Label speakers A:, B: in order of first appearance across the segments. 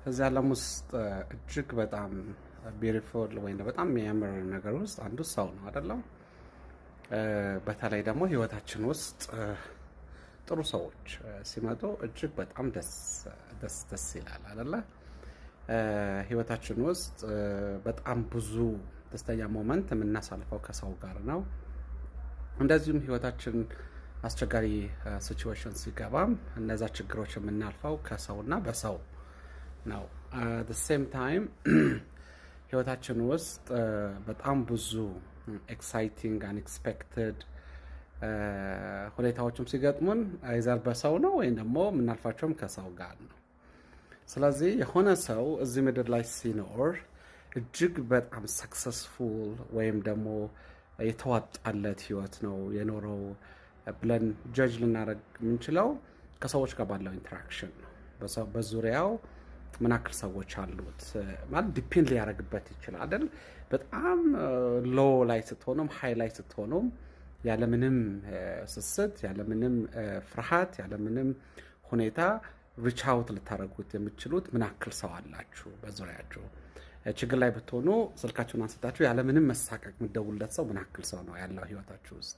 A: እዚህ ዓለም ውስጥ እጅግ በጣም beautiful ወይም በጣም የሚያምር ነገር ውስጥ አንዱ ሰው ነው፣ አይደለም? በተለይ ደግሞ ህይወታችን ውስጥ ጥሩ ሰዎች ሲመጡ እጅግ በጣም ደስ ደስ ደስ ይላል፣ አይደለ? ህይወታችን ውስጥ በጣም ብዙ ደስተኛ moment የምናሳልፈው ከሰው ጋር ነው። እንደዚሁም ህይወታችን አስቸጋሪ situation ሲገባም እነዛ ችግሮች የምናልፈው ከሰውና በሰው ነው። At the same time ህይወታችን ውስጥ በጣም ብዙ exciting, unexpected ሁኔታዎችም ሲገጥሙን either በሰው ነው ወይም ደግሞ የምናልፋቸውም ከሰው ጋር ነው። ስለዚህ የሆነ ሰው እዚህ ምድር ላይ ሲኖር እጅግ በጣም successful ወይም ደግሞ የተዋጣለት ህይወት ነው የኖረው ብለን judge ልናደርግ የምንችለው ከሰዎች ጋር ባለው interaction ነው። በዙሪያው ምን ያክል ሰዎች አሉት ማለት depend ሊያደርግበት ይችላል፣ አይደል? በጣም low ላይ ስትሆኑም high ላይ ስትሆኑም ያለምንም ስስት፣ ያለምንም ፍርሃት፣ ያለምንም ሁኔታ reach out ልታደርጉት የምትችሉት ምን ያክል ሰው አላችሁ በዙሪያችሁ? ችግር ላይ ብትሆኑ ስልካችሁን አንስታችሁ ያለምንም መሳቀቅ የምትደውሉለት ሰው ምን ያክል ሰው ነው ያለው ህይወታችሁ ውስጥ?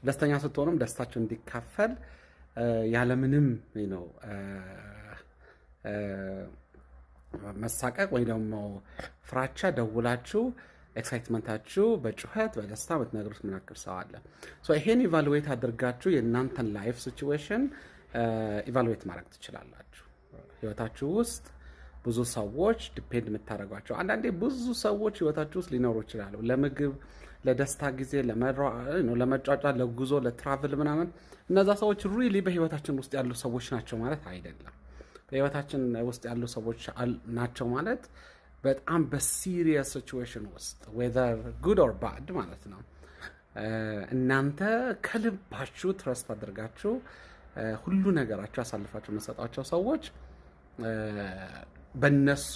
A: ደስተኛ ስትሆኑም ደስታችሁ እንዲካፈል ያለምንም መሳቀቅ ወይ ደግሞ ፍራቻ ደውላችሁ excitement ኣችሁ በጩኸት በደስታ የምትነግሩት ምን ያክል ሰው አለ? ይሄን evaluate አድርጋችሁ የእናንተን life situation evaluate ማድረግ ትችላላችሁ። ህይወታችሁ ውስጥ ብዙ ሰዎች depend የምታደርጓቸው፣ አንዳንዴ ብዙ ሰዎች ህይወታችሁ ውስጥ ሊኖሩ ይችላሉ። ለምግብ፣ ለደስታ ጊዜ፣ ለመጫወቻ፣ ለጉዞ፣ ለ travel ምናምን። እነዛ ሰዎች really በህይወታችን ውስጥ ያሉ ሰዎች ናቸው ማለት አይደለም። በህይወታችን ውስጥ ያሉ ሰዎች ናቸው ማለት በጣም በ serious situation ውስጥ whether good or bad ማለት ነው፣ እናንተ ከልባችሁ trust አድርጋችሁ ሁሉ ነገራችሁ አሳልፋችሁ የምትሰጧቸው ሰዎች፣ በነሱ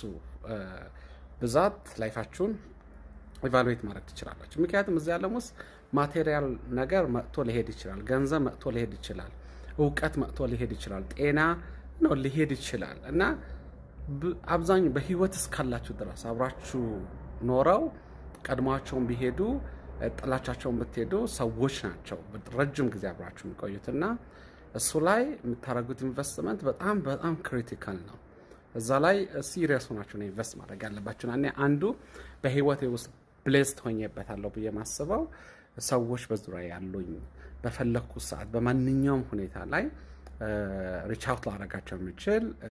A: ብዛት life ኣችሁን evaluate ማድረግ ትችላላችሁ። ምክንያቱም እዚህ ዓለም ውስጥ material ነገር መጥቶ ሊሄድ ይችላል። ገንዘብ መጥቶ ሊሄድ ይችላል። እውቀት መጥቶ ሊሄድ ይችላል። ጤና ነው ሊሄድ ይችላል። እና አብዛኛው በህይወት እስካላችሁ ድረስ አብራችሁ ኖረው ቀድሟቸውን ቢሄዱ ጥላቻቸውን ብትሄዱ ሰዎች ናቸው ረጅም ጊዜ አብራችሁ የሚቆዩት። እና እሱ ላይ የምታደርጉት ኢንቨስትመንት በጣም በጣም critical ነው። እዛ ላይ serious ሆናችሁ ነው invest ማድረግ ያለባችሁ። እኔ አንዱ በህይወቴ ውስጥ blessed ሆኜበታለሁ ብዬ ማስበው ሰዎች በዙሪያዬ ያሉኝ፣ በፈለግኩት ሰዓት በማንኛውም ሁኔታ ላይ reach out ላደርጋቸው የምችል